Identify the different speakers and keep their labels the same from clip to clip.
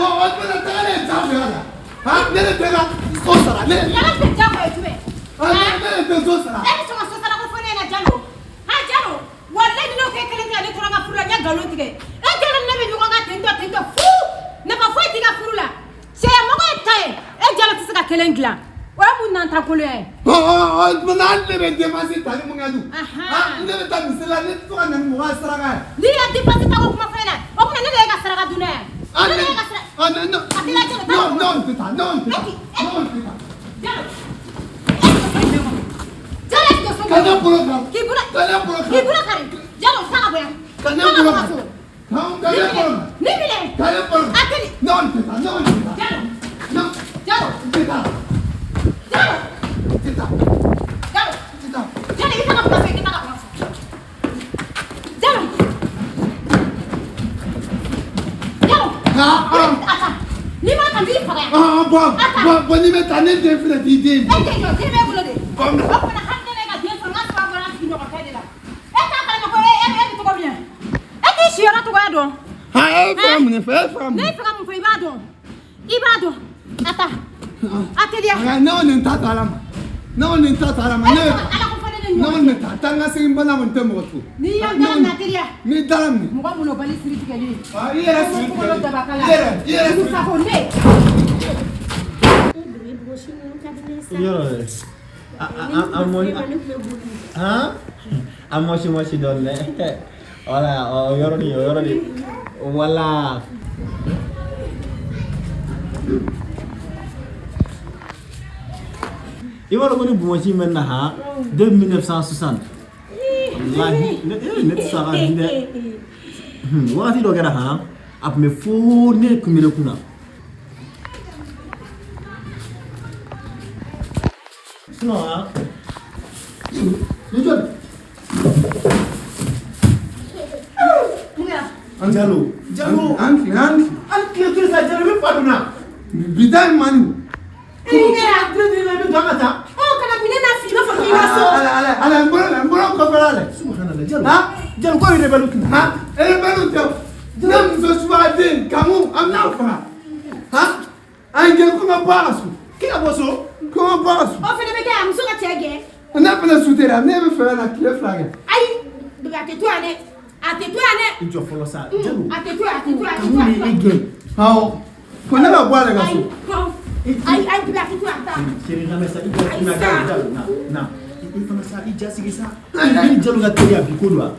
Speaker 1: Bon, o tuma taga ne ye diyagoya la. Han, ne de tɛ ka so sara ne.
Speaker 2: Yala tɛ diyagoya ye jumɛn?
Speaker 1: Ne de tɛ so sara.
Speaker 2: E bɛ sɔn ka so sara ko fɔ ne ɲɛna Jalo. Han Jalo, walayi ni ne ko k'e kelen tɛ ka ne tɔɔrɔ n ka furu la, n ye nkalon tigɛ. E Jalo ni ne bɛ ɲɔgɔn kan ten tɔ ten tɔ fu. Nafa foyi t'i ka furu la. Cɛyamɔgɔ ye ta ye, e Jalo tɛ se ka kelen dilan. O ye mun nantankolonya ye?
Speaker 1: Ɔ ɔ tuma na hali ne bɛ dépense tali mun kɛ dun. Han, ne bɛ taa misiri la, ne tɛ to ka na ni mɔgɔ ka saraka ye.
Speaker 2: N'i ye dépense ta ko kuma fɔ e ɲɛna, o tuma ne de y'e ka saraka dunna ye. Ne de y'e ka saraka.
Speaker 1: Ah, ne ne.
Speaker 2: A tɛ la Jalo, taa
Speaker 1: Non, non, n tɛ taa, non, n tɛ taa.
Speaker 2: E
Speaker 1: Non, n tɛ taa.
Speaker 2: Jalo. E tɛ so jumɛn kɔnɔ? Jalo, e tɛ so
Speaker 1: Ka ne bolo kari.
Speaker 2: K'i bolo.
Speaker 1: Ka ne bolo kari.
Speaker 2: K'i bolo kari. Jalo, taa ka bɔ yan.
Speaker 1: Ka ne
Speaker 2: Taa
Speaker 1: bolo
Speaker 2: bɔ
Speaker 1: kari.
Speaker 2: so.
Speaker 1: Han, ka ne bolo kari.
Speaker 2: Ni minɛ.
Speaker 1: Ka ne bolo
Speaker 2: A
Speaker 1: kari.
Speaker 2: teli.
Speaker 1: Non, n tɛ taa, non, n tɛ taa.
Speaker 2: Jalo.
Speaker 1: Non,
Speaker 2: Jalo.
Speaker 1: n tɛ taa.
Speaker 2: Jalo.
Speaker 1: N tɛ taa.
Speaker 2: Jalo.
Speaker 1: N tɛ taa.
Speaker 2: Jalo, i tɛ ka kuma fɛ, i tɛ ka kuma fɛ. Jalo. Jalo.
Speaker 1: Ah, ah.
Speaker 2: A ta. N'i m'a ta, n b'i faga yan.
Speaker 1: Ah, bon, bon, bon, n'i bɛ taa, ne den filɛ k'i den.
Speaker 2: E den jɔ, den b'e bolo de.
Speaker 1: Bon.
Speaker 2: O tuma hali ne ka den sɔrɔ, n ka sɔrɔ a bɔra n sigiɲɔgɔnkɛ de la. E t'a kalama ko e e bɛ cogo min na. E t'i siyɔrɔ cogoya dɔn.
Speaker 1: Han, e fɛ ka mun de fɔ? E fɛ ka mun
Speaker 2: Ne
Speaker 1: de
Speaker 2: fɛ ka mun fɔ, i b'a dɔn. I b'a dɔn. A ta. A teliya.
Speaker 1: fɔ? Ne kɔni ta to Ala ma. Ne kɔni ta to Ala ma.
Speaker 2: E
Speaker 1: Ne
Speaker 2: bɛ sɔn ka Ala ko fɔ ne ni
Speaker 1: ne
Speaker 2: ɲɔgɔn
Speaker 1: kɔni
Speaker 2: cɛ.
Speaker 1: bɛ taa. Taa n ka segin bana kɔni tɛ mɔgɔ to.
Speaker 2: N'i ye n dala minɛ, a teliya.
Speaker 1: N'i dala minɛ.
Speaker 2: Mɔgɔ molobali siri tigɛli.
Speaker 1: Ah, i yɛrɛ siri
Speaker 2: Kunkolo
Speaker 1: tigɛli.
Speaker 2: dabakala.
Speaker 1: I yɛrɛ, i yɛrɛ siri.
Speaker 2: Sago ne.
Speaker 3: Yɔrɔ dɛ. A mɔ han a mɔsi mɔsi dɔɔni dɛ. Wala o yɔrɔnin o yɔrɔnin wala. I b'a dɔn ko ni bonbonsi bɛ na han depuis 1960. Walahi ne ne tɛ se a ka dun dɛ. Wagati dɔ kɛra han a tun bɛ fo ne kunbere kunna. Sinon han.
Speaker 1: Ni jɔn?
Speaker 2: Mun kɛra?
Speaker 3: Jalo Jalo.
Speaker 1: An tile, an tile.
Speaker 3: Hali tile kelen sa Jalo i bɛ fa dun na.
Speaker 1: Bi ta in man ɲi.
Speaker 3: Mun kɛra? Tile kelen i bɛ don an ka taa.
Speaker 2: Ɔ kana minɛ n'a fili i b'a fɔ k'i ka so.
Speaker 1: Ala, ala, ala, n bolo, n bolo kɔfɛla lɛ.
Speaker 3: Subhanallah Jalo.
Speaker 1: Han?
Speaker 3: Jalo ko rebelle kun.
Speaker 1: Han? Rebelle tɛ o. Ne muso subaden Kamu, an bɛna faga. Han? An jɛ ko n ka bɔ a ka so.
Speaker 3: K'i ka bɔ so.
Speaker 1: Ko n ka bɔ a ka so.
Speaker 2: O fana bɛ kɛ a muso ka cɛ gɛn.
Speaker 1: Ne fana su tɛ dɛ, ne bɛ fɛ ka na tile fila kɛ.
Speaker 2: Ayi, bébé a tɛ to yan dɛ. A tɛ to yan dɛ.
Speaker 3: I jɔ fɔlɔ sa Jalo.
Speaker 2: A tɛ to yan, a tɛ to yan, a tɛ
Speaker 3: Kamu
Speaker 2: to yan.
Speaker 3: de ye e gɛn.
Speaker 1: Awɔ. Ko ne ka bɔ ale ka so.
Speaker 2: Ayi, hɔn. Ayi, ayi, bébé a tɛ to yan, taa.
Speaker 3: Chérie lamɛn sa i jɔ na Jalo Jalo na na i fana sa i jasigi sa. I ni Jalo ka teriya bi ko don wa?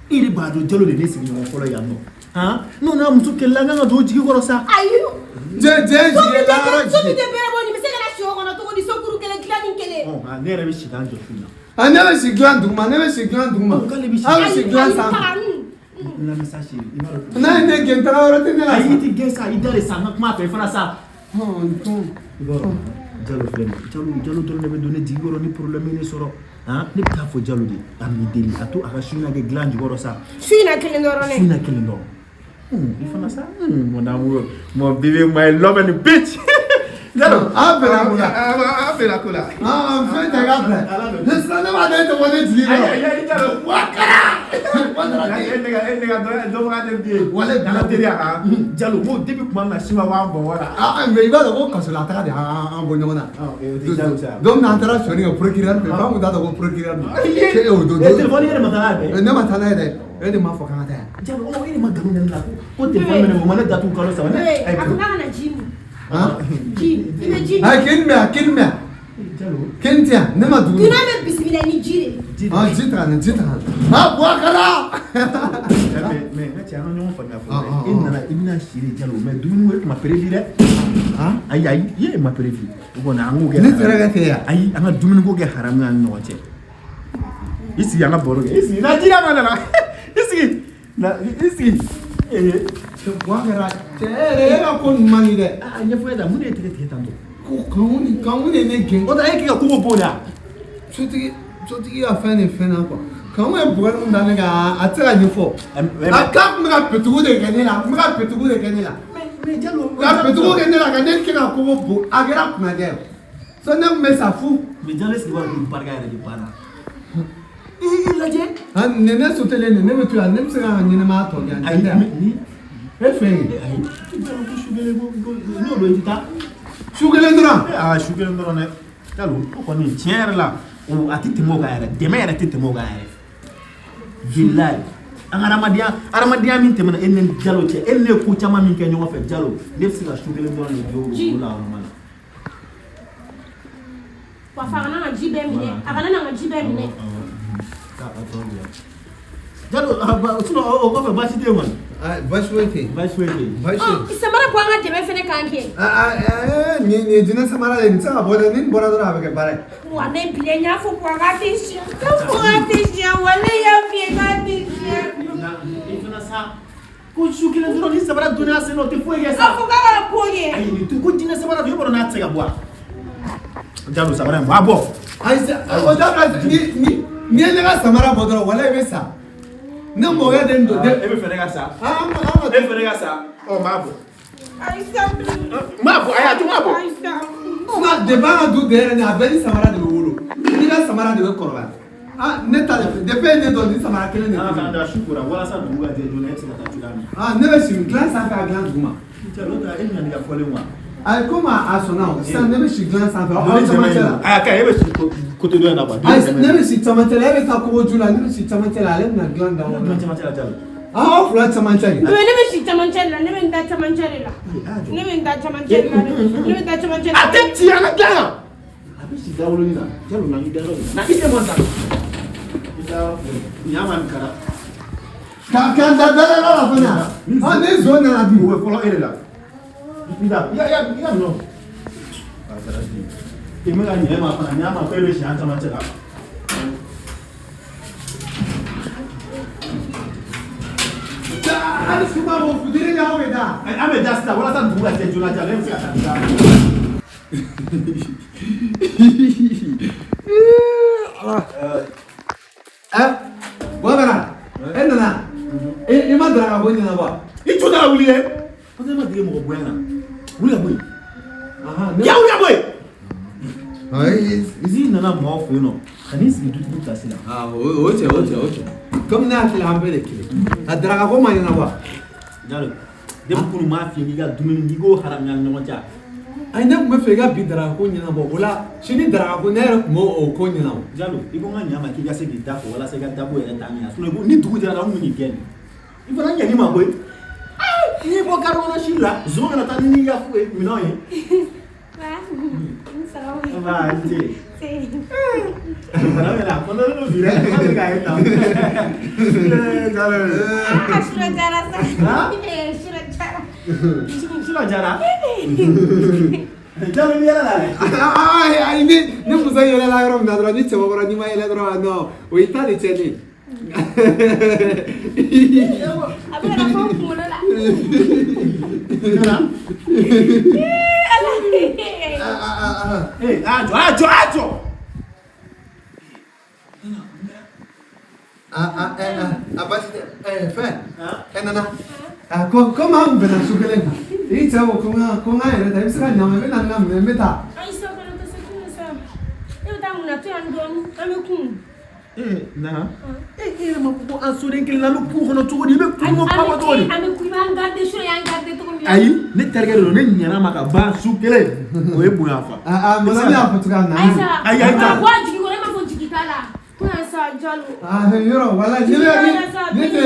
Speaker 3: E yɛrɛ b'a dɔn Jalo de ye ne sigiɲɔgɔn fɔlɔ yan nɔ. Han n'o n'a muso kɛlɛla an kan ka don o jigi kɔrɔ sa.
Speaker 2: Ayi.
Speaker 1: Jɛ jɛ
Speaker 2: So min
Speaker 1: jigi
Speaker 2: tɛ
Speaker 1: lahara
Speaker 2: so min
Speaker 1: jigi.
Speaker 2: tɛ bɛrɛ bɔ nin bɛ se ka na si o kɔnɔ cogo di sokuru kelen dilanni kelen.
Speaker 3: Ɔ nka ne yɛrɛ bɛ si k'an jɔ su in na.
Speaker 1: Ah, ne bɛ si dilan duguma, ne bɛ si dilan duguma.
Speaker 3: K'ale bɛ si-
Speaker 1: Aw bɛ si dilan
Speaker 2: Ayi,
Speaker 1: sanfɛ.
Speaker 2: taga,
Speaker 3: N lamɛn sa chérie i b'a dɔn.
Speaker 1: N'a ye ne gɛn taga yɔrɔ tɛ ne la
Speaker 3: Ayi
Speaker 1: sa.
Speaker 3: i ti gɛn sa i da de sa n ka kuma a fɛ i fana sa.
Speaker 1: Hɔn, n tun.
Speaker 3: I b'a dɔn Jalo filɛ nin ye Jalo Jalo dɔrɔn de bɛ don ne jigi kɔrɔ ni problème ye ne sɔrɔ han ne bɛ taa fɔ Jalo de a b'i deli a to a ka su in na kɛ dilan jukɔrɔ sa
Speaker 2: Su in na kelen dɔrɔn
Speaker 3: su
Speaker 2: dɛ.
Speaker 3: in na kelen dɔrɔn i fana sa mon amour mon bébé my love and bitch Jalo
Speaker 1: An bɛnna ko la.
Speaker 4: An bɛnna ko la.
Speaker 1: Ah, fɛn tɛ k'a filɛ. Ne sisan ne b'a dɔn e tɛ bɔ ne jigi
Speaker 3: ayi
Speaker 1: kɔrɔ.
Speaker 3: ayi ayi Jalo
Speaker 1: Wakara! Wakara
Speaker 3: e ne ka e ne ka dɔnbaga tɛ bi ye
Speaker 1: Wale
Speaker 3: an ka teriya han Jalo ko depuis tuma min na Sima b'an bɔn wala
Speaker 1: Ah, mais i b'a dɔn ko kasola taga de y'an bɔ ɲɔgɔn na.
Speaker 3: Ah, o tɛ Jalo sa.
Speaker 1: Don min na an taara sonyali kɛ procureur fɛ, f'an kun t'a dɔn ko procureur don. E o don.
Speaker 3: e téléphone yɛrɛ ma taa n'a ye dɛ
Speaker 1: Ne ma taa n'a ye dɛ. E de m'a fɔ k'an ka taa yan.
Speaker 3: Jalo ɔ e de ma nkalon da ne la ko ko téléphone bɛ ne bolo o ma ne datugu kalo saba ne
Speaker 2: Bébé, a kun kan ka na ji min.
Speaker 1: Han?
Speaker 2: Ji, i bɛ ji min.
Speaker 1: Ah, kini bɛ yan, kini bɛ yan.
Speaker 3: Jalo
Speaker 1: Kini tɛ yan, ne ma dumuni.
Speaker 2: Dunan bɛ bisimila ni ji de ye.
Speaker 1: Ah, ji ta ka na, ji ta ka na. Ah, Wakara!
Speaker 3: Mais n ka cɛ an ka ɲɔgɔn faamuya fɔlɔ
Speaker 1: Ah, ah,
Speaker 3: dɛ. E nana i bɛna si de Jalo mais dumuni ko e tun ma prévu dɛ.
Speaker 1: Han?
Speaker 3: Ayi ayi i ye ma prévu. O kɔni an k'o kɛ.
Speaker 1: Ne fɛɛrɛ kɛ ten yan.
Speaker 3: Ayi an ka dumuni ko kɛ haramu y'an ni ɲɔgɔn cɛ. I sigi an ka baro kɛ. I sigi na ji ma nana. I sigi. Na i sigi. Ee.
Speaker 1: Wakara, cɛ e yɛrɛ e ka ko ninnu man ɲi dɛ.
Speaker 3: Aa ɲɛfɔ e la mun de ye tigɛ tigɛ tan tɔ?
Speaker 1: Ko kanku ni de ye ne gɛn.
Speaker 3: O tɛ e k'i ka kogo b'o la.
Speaker 1: Sotigi sotigi ka fɛn de fɛn na quoi. Kanku ye bugɔli min da ne kan a tɛ se ka ɲɛfɔ. A k'a tun bɛ ka petugu de kɛ ne la, a tun bɛ ka petugu de kɛ ne la.
Speaker 3: Mais Jalo.
Speaker 1: Ka petugu kɛ ne la ka ne kɛ ka kogo bon a kɛra kunnajɛ ye. So ne tun bɛ sa fu.
Speaker 3: Mais Jalo est-ce que i b'a dɔn k'i barika yɛrɛ de banna? I lajɛ.
Speaker 1: Ah, ne sotelen nin ne bɛ to yan ne bɛ se ka n ka ɲɛnɛmaya tɔ kɛ yan.
Speaker 3: Ayi
Speaker 1: Tiɲɛ tɛ
Speaker 3: ni
Speaker 1: E fɛ yen.
Speaker 3: Ayi, Jalo ko su kelen ko n'o don i tɛ taa.
Speaker 1: Su kelen dɔrɔn.
Speaker 3: Aa, su kelen dɔrɔn dɛ. Jalo, o kɔni tiɲɛ yɛrɛ la, o a tɛ tɛmɛ o kan yɛrɛ, dɛmɛ yɛrɛ tɛ tɛmɛ o kan yɛrɛ. Bilayi, an ka hadamadenya min tɛmɛna e ni Jalo cɛ, e ni ne ye ko caman min kɛ ɲɔgɔn fɛ Jalo, ne bɛ se ka su kelen dɔrɔn de di o la yɔrɔ la.
Speaker 2: Wa fa, a kana na ji bɛɛ minɛ, a kana na n ka ji bɛɛ minɛ.
Speaker 3: Jalo, sinon o kɔfɛ baasi tɛ yen kɔni.
Speaker 1: Baasi foyi tɛ yen.
Speaker 3: Baasi foyi tɛ yen.
Speaker 1: Baasi.
Speaker 2: Ɔ, samara bɔ an ka dɛmɛ fɛnɛ k'an kɛ.
Speaker 1: Aa, nin ye jinɛ samara de ye, nin tɛ se ka bɔ dɛ, ni nin bɔra dɔrɔn a bɛ kɛ baara ye.
Speaker 2: Wa ne bilen, n y'a fɔ ko a k'a tɛ siɲɛ, k'a fɔ k'a tɛ siɲɛ, walayi y'a f'i ye k'a tɛ siɲɛ.
Speaker 3: I fana sa, ko su kelen dɔrɔn ni samara donna a sen na, o tɛ foyi kɛ
Speaker 2: K'a
Speaker 3: sa.
Speaker 2: fɔ k'a kana ko kɛ.
Speaker 3: Ayi, nin ko jinɛ samara don, e b'a dɔn n'a tɛ se ka bɔ a. Jalo, samara in bɔ, a bɔ.
Speaker 1: Ayi, o dabila, ni ye ne ka samara bɔ dɔrɔn, walayi i bɛ sa. Ne mɔkɛ de don.
Speaker 3: E bɛ fɛ ne ka sa?
Speaker 1: An ka.
Speaker 3: E bɛ fɛ ne ka sa? Ɔ, n b'a bɔ.
Speaker 2: Ayi sa.
Speaker 3: N b'a bɔ, ayi, a to n b'a bɔ.
Speaker 2: Ayi sa.
Speaker 1: Sinon depuis an ka du den yɛrɛ ni a bɛɛ ni samara de bɛ wolo. N'i ka samara de bɛ kɔrɔbaya. Ah, ne ta de filɛ, depuis ne dɔn ni samara kelen de
Speaker 3: An ka
Speaker 1: bɛ.
Speaker 3: da su kora walasa dugu ka jɛ joona, e bɛ se ka taa cogoya min.
Speaker 1: Ah, ne bɛ si dilan sanfɛ, a dilan duguma.
Speaker 3: Jalo, e bɛna nin ka fɔlen wa?
Speaker 1: Ayi, komi a sɔnna o, sisan ne bɛ si dilan sanfɛ, aw camancɛ la.
Speaker 3: Ayi, a ka ɲi, e bɛ si côté dɔ in na quoi.
Speaker 1: Ayi, ne bɛ si camancɛ la, e bɛ taa kogo ju la, ne bɛ si camancɛ la, ale bɛna dilan da
Speaker 3: Dilan
Speaker 1: o.
Speaker 3: camancɛ la, Jalo.
Speaker 1: Aw fila camancɛ de.
Speaker 2: Mais ne bɛ si camancɛ de la, ne bɛ n da camancɛ de la. Ne bɛ n da camancɛ de la, ne bɛ n da camancɛ de la.
Speaker 3: A tɛ ci, an ka dilan yan. A bɛ si dawolonin na. Jalo, na i da yɔrɔ de la. Na i tɛ mɔn sa. I da ɲa ma nin kara.
Speaker 1: Ka n da dayɔrɔ la fana. Ah, ni zon nana bi.
Speaker 3: O bɛ fɔlɔ e de la. I da, i ka nɔ. A kɛra ten. I bɛ ka ɲɛ ma fana, ɲa ma ko e bɛ si an camancɛ la.
Speaker 1: Hali su ma bɔ, funteni de aw bɛ da.
Speaker 3: An bɛ da sisan walasa dugu ka jɛ joona, Jalo, e bɛ se ka taa da.
Speaker 1: Ɛ, Bɔbara, e nana. I ma daraka ko ɲɛnabɔ wa?
Speaker 3: I jo t'a la wuli dɛ. Parce que e ma dege mɔgɔ bonya na. Wuli ka bɔ yen. Ya wuli ka bɔ yen.
Speaker 1: Ayi.
Speaker 3: N'i nana maaw fɛ yen nɔ, ka n'i sigi dutigi place la.
Speaker 1: Ah, o cɛ, o cɛ, o cɛ. Komi ne hakili la an bɛɛ de kelen. A daraka ko ma ɲɛnabɔ wa?
Speaker 3: Jalo, depuis kunun m'a f'i ye k'i ka dumuni k'i k'o haramuya ni ɲɔgɔn cɛ.
Speaker 1: Ayi, ne tun bɛ fɛ i ka bi daraka ko ɲɛnabɔ, o la sini daraka ko ne yɛrɛ tun b'o o ko ɲɛnabɔ.
Speaker 3: Jalo, i ko n ka ɲa ma k'i ka se k'i da fɔ walasa i ka dabo yɛrɛ taa ɲɛ. Sinon ni dugu jɛra an kun bɛ n'i gɛn de. I fana ɲɛn'i ma koyi. N'i bɔ kari kɔnɔ si la, zon kana taa n'i ka minɛnw ye. Nba, i ni ce. Bana bɛ na, a kɔnɔnen don bi dɛ. An bɛ k'a ye tan. Jalo.
Speaker 2: Ah, sura jara sa.
Speaker 3: Han?
Speaker 2: Sura jara.
Speaker 3: Sura jara. Jalo, i bɛ yɛlɛ la dɛ.
Speaker 1: Ayi, ayi, ni muso yɛlɛla yɔrɔ min na dɔrɔn, ni cɛbakɔrɔ n'i ma yɛlɛ dɔrɔn, non, o y'i ta de tiɲɛnen ye.
Speaker 2: A bɛ ka fɔ n kunkolo la.
Speaker 3: Nana.
Speaker 2: Ala.
Speaker 3: Ee, a jɔ, a jɔ, a jɔ.
Speaker 1: A baasi tɛ, fɛn, ɛ nana, ko komi an bɛnna su kelen kan, i cɛ ko ko n ka yɛrɛ ta, i bɛ se ka ɲa n ma, i bɛ na ni n ka minɛn, n bɛ taa.
Speaker 2: Ayi sa, kana taa sa, kun sa. E bɛ taa mun na? To yan dɔɔni, an bɛ kun.
Speaker 3: Ee, Nana. E yɛrɛ ma ko an soden kelen na, an bɛ kungo kɔnɔ cogo di? I bɛ kungo kɔnɔ cogo di?
Speaker 2: An bɛ kun, i b'an garder su, y'an garder cogo min na.
Speaker 3: Ayi, ne terikɛ de don, ne ɲɛna ma ka ban su kelen. O ye bonya fa.
Speaker 1: A mɔgɔ y'a fɔ cogoya min na.
Speaker 2: Ayi sa.
Speaker 3: Ayi, ayi, taa.
Speaker 2: Bɔ a jigi kɔrɔ, e m'a fɔ jigi t'a la. To yan sa, Jalo.
Speaker 1: Ah, yɔrɔ wala ne bɛ ne tɛ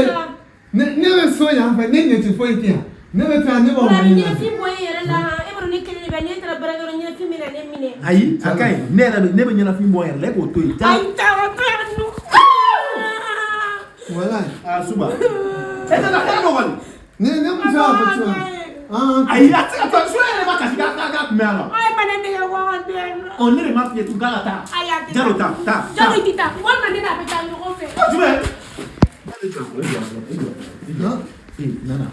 Speaker 1: ne bɛ so yan fɛ, ne ɲɛ tɛ foyi tɛ yan. Ne bɛ fɛ ne b'aw
Speaker 2: Wala
Speaker 1: ɲini.
Speaker 2: Ɲɛnafin bɔ e yɛrɛ la, e b'a dɔn ne kelen de bɛ, ne taara baarakɛyɔrɔ, ɲɛnafin bɛ na ne minɛ.
Speaker 3: Ayi, a ka ɲi. Ne yɛrɛ bɛ ne bɛ ɲɛnafin bɔ n yɛrɛ la, e k'o to yen.
Speaker 2: Ayi, taa to yan nɔ.
Speaker 1: Wala.
Speaker 3: Ah, suba. E nana hɛrɛ dɔ kɔni.
Speaker 1: Ne muso y'a fɔ cogoya min.
Speaker 3: Ayi, a tɛ se ka to so yɛrɛ ma kasi k'a kun bɛ yan nɔ.
Speaker 2: Ayi, bana nege ko ka to yan nɔ.
Speaker 3: Ɔ, ne de m'a f'i ye tun k'a ka taa.
Speaker 2: Ayi, a tɛ taa.
Speaker 3: Jalo, taa, taa.
Speaker 2: Jalo, i tɛ taa. Walima ne n'a bɛ taa ɲɔgɔn fɛ.
Speaker 3: Jumɛn? Ee, Nana,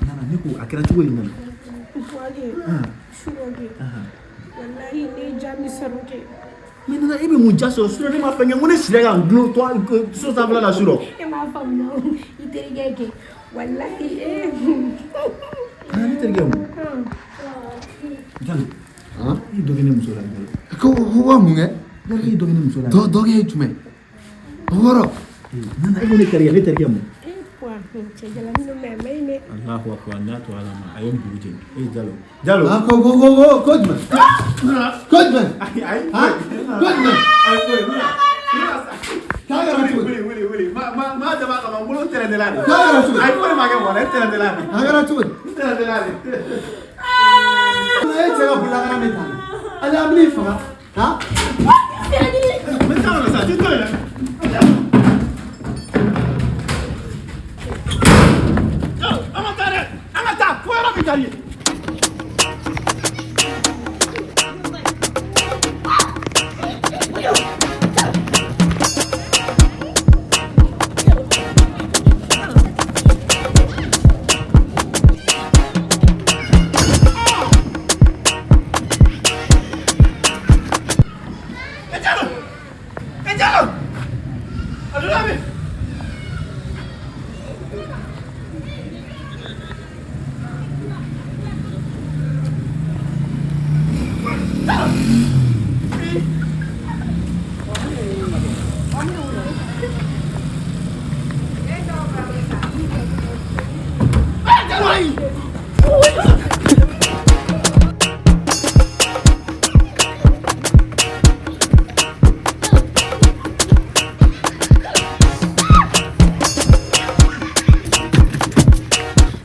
Speaker 3: Nana, ne ko a kɛra cogo di, Nana?
Speaker 2: Wage, surɔ kɛ. Walahi, ne ye ja min sɔrɔ kɛ.
Speaker 3: Mais Nana, e bɛ mun ja sɔrɔ? Surɔ ne m'a fɛn kɛ, n ko ne sira ka n dulon to so sanfɛla la surɔ.
Speaker 2: E m'a faamuya o, i terikɛ kɛ. Walahi, ee.
Speaker 3: Nana, ne terikɛ mun? Jalo, i ye dɔ kɛ ne muso la, Jalo.
Speaker 1: Ko ka mun kɛ?
Speaker 3: Jalo, e ye dɔ kɛ ne muso la.
Speaker 1: Dɔ kɛ ye jumɛn? O kɔrɔ.
Speaker 3: Nana, e ko ne terikɛ, ne terikɛ mun?
Speaker 4: Wa cɛ jalani don mais a ma ɲi dɛ.
Speaker 3: Allahu akbar, n'a to ala ma a ye n bugu jeni. E Jalo. Jalo.
Speaker 1: Ah, ko ko ko ko ko jumɛn? Ko jumɛn?
Speaker 3: Ayi ayi.
Speaker 1: Ah, ko jumɛn?
Speaker 3: Ayi koyi.
Speaker 1: K'a kɛra cogo di?
Speaker 3: Wuli wuli wuli. Ma ma ma daba kama n bolo tɛrɛndela de.
Speaker 1: K'a kɛra cogo di?
Speaker 3: Ayi foyi ma kɛ mɔgɔ la, e tɛrɛndela de.
Speaker 1: A kɛra cogo di?
Speaker 3: N tɛrɛndela de.
Speaker 1: E cɛ ka bololakara bɛ tan. Ale an bɛn'i faga. Han?
Speaker 3: N bɛ taa o la sa, t'i to yen dɛ. Jalo, an ka taa dɛ. An ka taa fo yɔrɔ min ka di ye. E Jalo! E Jalo! A donna min? E Jalo ayi!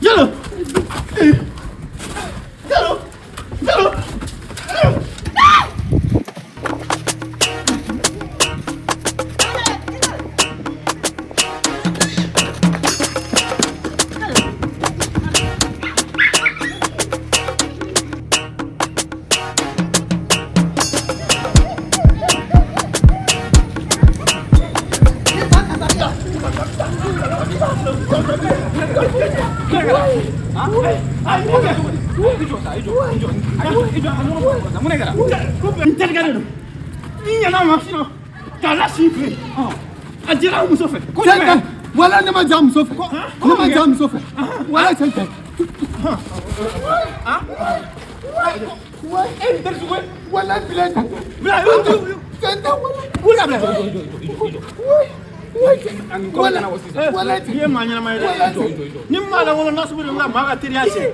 Speaker 3: Jalo! Eh! Jalo! Jalo! Jalo! N terikɛ de don. N ɲɛna ma sinon k'a lasi i fɛ yen. A diyara muso fɛ. Ko
Speaker 1: Cɛ tɛ. Wala ne ma diya muso fɛ. Ne ma diya muso fɛ. Wala cɛ tɛ.
Speaker 3: E ni teri sugu ye.
Speaker 1: Wala bila tɛ.
Speaker 3: Bila
Speaker 1: Cɛ tɛ wala.
Speaker 3: wuli ka bila.
Speaker 1: Wala. Wala
Speaker 3: I ye maa ɲɛnama ye dɛ. Ni maa lankolon nasugu de bɛ ka maa ka teriya tiɲɛ.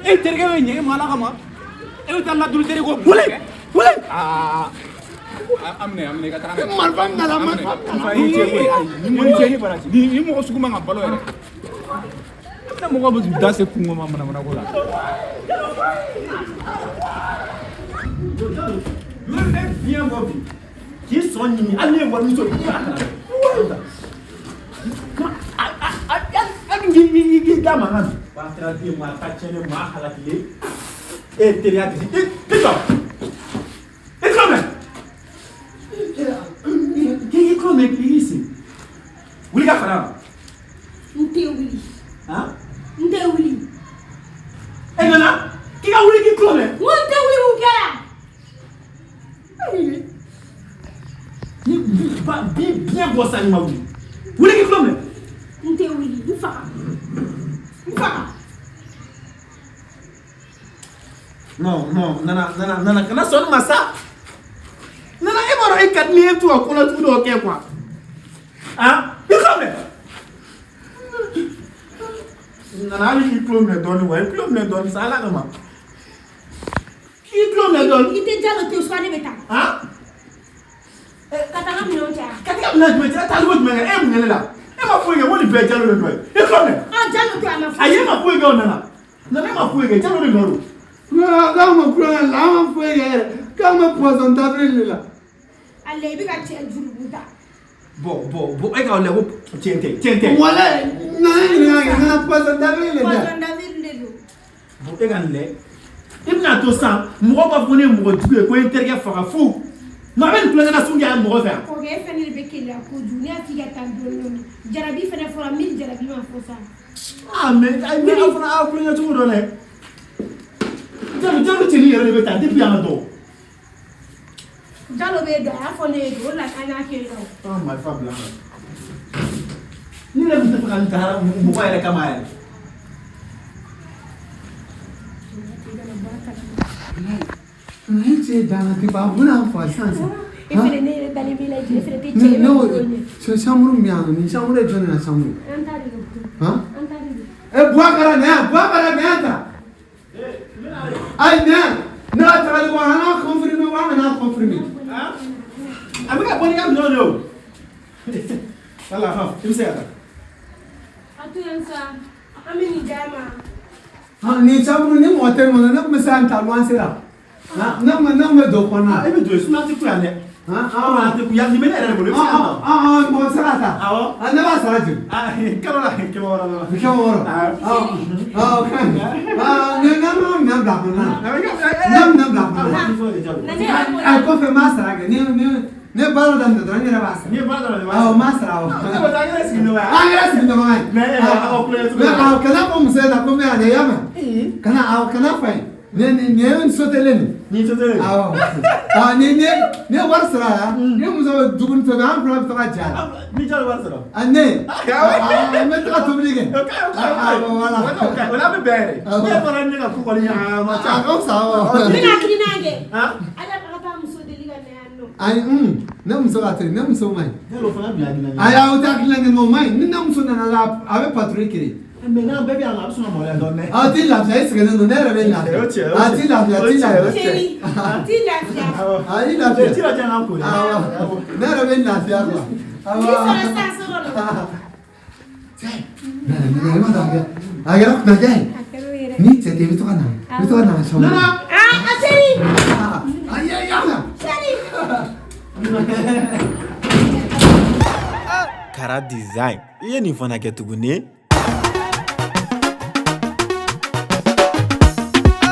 Speaker 5: E terikɛ bɛ ɲɛ e maa la kama. E bɛ taa ladulu teri kɔ.
Speaker 3: Wuli wuli.
Speaker 5: Aa a minɛ a minɛ i ka taga n'a ye.
Speaker 1: Marifa nana marifa nana.
Speaker 5: Ni cɛ koyi ni cɛ ni baraji ni mɔgɔ sugu man ka balo yɛrɛ. Ne mɔgɔ bɛ da se kungo ma manamana ko la.
Speaker 3: N bɛ fiɲɛ bɔ bi k'i sɔn ɲimi hali ne ye warimuso ye i b'a kalan. Hali k'i da mankan bi. Waa kɛra den maa ta tiɲɛnen maa halakilen e ye teriya di i jɔ i tulo mɛn k'i tulo mɛn k'i sigi wuli ka fara kan.
Speaker 2: N tɛ wuli.
Speaker 3: Han?
Speaker 2: N tɛ wuli.
Speaker 3: E nana k'i ka wuli k'i tulo mɛn.
Speaker 2: N ko n tɛ wuli mun kɛra?
Speaker 3: Ni ba bi biɲɛ bɔ sa ni ma wuli wuli k'i tulo mɛn.
Speaker 2: N tɛ wuli. N faga. N faga.
Speaker 3: Non non nana nana nana kana sɔn nin ma sa. Nana e b'a dɔn e ka di ne ye to ka kɔnɔjugu dɔw kɛ quoi. Han i tulo minɛ. Nana hali k'i tulo minɛ dɔɔnin wa i tulo minɛ dɔɔnin sa ala kama. K'i tulo minɛ dɔɔnin.
Speaker 2: I tɛ Jalo to yen soit ne bɛ taa.
Speaker 3: Han?
Speaker 2: Ka taa n ka minɛnw caya.
Speaker 3: Ka t'i ka minɛn jumɛn cɛ e taali ko jumɛn kɛ e ye mun kɛ ne la? E ma foyi kɛ ko nin bɛɛ Jalo de nɔ ye. I tulo minɛ.
Speaker 2: Ah Jalo to yen a ma foyi.
Speaker 3: Ayi e ma foyi kɛ o nana. Nana e ma foyi kɛ Jalo de nɔ don.
Speaker 1: K'aw ma kulonkɛ la, an ma foyi kɛ yɛrɛ. K'aw ma poisson d'avril de la.
Speaker 2: Ale i bɛ ka cɛ jurumu ta.
Speaker 3: Bon bon bon e k'a lajɛ ko tiɲɛ tɛ tiɲɛ tɛ.
Speaker 1: Wala n'an ye ɲininka kɛ n'an poisson d'avril de la.
Speaker 2: Poisson d'avril de don.
Speaker 3: Bon e ka nin lajɛ i bɛna to sisan mɔgɔw b'a fɔ ko ne ye mɔgɔ jugu ye ko n ye n terikɛ faga fu. Nka a bɛ nin tulonkɛ nasugu kɛ mɔgɔ fɛ yan.
Speaker 2: Kɔkɛ e fɛnɛ de bɛ keleya kojugu ne y'a f'i ka taa dɔɔni dɔɔni. Jarabi fɛnɛ fɔra mille jarabi ma fɔ sa.
Speaker 3: Ah mais ayi mais aw fana aw tulonkɛ cogo dɔ dɛ. Jalo Jalo cɛnin yɛrɛ de bɛ taa depuis yan ka dɔn.
Speaker 2: Jalo bɛ dɔn a y'a fɔ ne ye don o la an y'a kɛ yen nɔ.
Speaker 3: An ka marifa bila an kan. Ne yɛrɛ tun tɛ fɛ ka nin ta mɔgɔ yɛrɛ kama yɛrɛ.
Speaker 1: Ne cɛ dana tɛ ba a bɛna n faga sisan sisan.
Speaker 4: E fɛnɛ ne yɛrɛ dalen b'i la jɛ e fɛnɛ tɛ cɛ
Speaker 1: Ne
Speaker 4: ye
Speaker 1: ne ko chambre min bɛ yan nɔ nin chambre ye jɔn de ka chambre ye?
Speaker 4: An ta de don.
Speaker 1: Han? E Buakara na yan, Buakara na yan ta. Ayi na yan, ne ka tagali ko an ka confirmer wa an kana confirmer.
Speaker 3: A bɛ ka bɔ n'i ka minɛnw de o. Wala hɔn, i bɛ se ka taa.
Speaker 4: A to yan sa, an bɛ nin d'a ma.
Speaker 1: Han, nin chambre ni mɔgɔ tɛ nin kɔnɔ, ne tun bɛ se ka n ta luwanse la. Han, ne tun bɛ don kɔnɔna la.
Speaker 3: E bɛ don yen, sinon an tɛ ku yan dɛ.
Speaker 1: Han,
Speaker 3: An tɛ ku yan, nin bɛ ne yɛrɛ de bolo, i bɛ se ka ta.
Speaker 1: Han, mɔgɔ bɛ se ka ta.
Speaker 3: Awɔ.
Speaker 1: Ah, ne b'a sara joli?
Speaker 3: Ah, kalo la 600 la.
Speaker 1: 600. Ah, o ka ɲi. Ah, ne ne ma minɛn bila a kɔnɔna la. Ne ma minɛn bila a kɔnɔna la.
Speaker 4: Na ne yɛrɛ bolo.
Speaker 1: A kɔfɛ n b'a sara kɛ, ni baara daminɛ dɔrɔn n yɛrɛ b'a sara.
Speaker 3: N'i ye baara daminɛ, i b'a
Speaker 1: Awɔ,
Speaker 3: sara.
Speaker 1: n b'a sara awɔ.
Speaker 3: Ne bɛ taa, an yɛrɛ sigiɲɔgɔn ye.
Speaker 1: An yɛrɛ sigiɲɔgɔn ye.
Speaker 3: Mais aw kulonkɛ cogo
Speaker 1: Mais
Speaker 3: la.
Speaker 1: awɔ, kana fɔ muso ɲɛna ko n bɛ yan dɛ, i y'a mɛn? Kana awɔ, kana fɔ a ye. Nin ye n sotelen de.
Speaker 3: N'i sotelen.
Speaker 1: Awɔ. Ah, ni ye wari sɔrɔ a la, ni muso bɛ dumuni tobi, an fila bɛ taga ja la.
Speaker 3: Ni jɔn bɛ wari sɔrɔ.
Speaker 1: Ah, ne.
Speaker 3: Ah,
Speaker 1: Ah, n bɛ taga tobili kɛ.
Speaker 3: O ka ɲi, o ka ɲi, o ka ɲi.
Speaker 1: Ah, voilà.
Speaker 3: O ka ɲi, o la an bɛ bɛn yɛrɛ.
Speaker 1: Awɔ.
Speaker 3: Ne yɛrɛ fana ne ka ko kɔni, a ma ca.
Speaker 1: A ka fisa awɔ.
Speaker 4: Ne ka hakilina kɛ.
Speaker 3: Han?
Speaker 4: Ala ka taa muso deli ka na yan nɔ.
Speaker 1: Ayi, ne muso ka teli, ne muso man ɲi.
Speaker 3: Yalo fana bi hakilina ɲuman.
Speaker 1: Ayi, o tɛ hakilina ɲuman, o man ɲi. Ni ne muso nana la, a bɛ patrouille créer.
Speaker 3: Mais n'an bɛɛ bɛ yan nɔ, a bɛ sɔn ka maloya dɔɔnin dɛ.
Speaker 1: A t'i lafiya, i sɛgɛnnen don, ne yɛrɛ bɛ lafiya.
Speaker 3: O tiɲɛ, o
Speaker 1: A t'i lafiya, a t'i
Speaker 3: tiɲɛ, o
Speaker 1: lafiya.
Speaker 3: tiɲɛ.
Speaker 4: Chéri, t'i lafiya.
Speaker 3: Awɔ.
Speaker 1: A y'i lafiya.
Speaker 3: Ci la diya n'an ko dɛ.
Speaker 1: Awɔ. Ne yɛrɛ bɛ lafiya quoi. Awɔ.
Speaker 4: N'i sɔrɔ sisan so kɔnɔ.
Speaker 1: Cɛ, na na na, i ma dɔn a kɛra a kɛra kunnaja ye.
Speaker 4: A kɛra o yɛrɛ.
Speaker 1: Ni cɛ tɛ, i bɛ to ka na, i bɛ to ka na chambre.
Speaker 3: Nana.
Speaker 4: Ah, a chéri.
Speaker 1: Ah, ayi, ayi, ayi.
Speaker 4: Chéri.
Speaker 6: Kara Design i ye nin fana kɛ tuguni.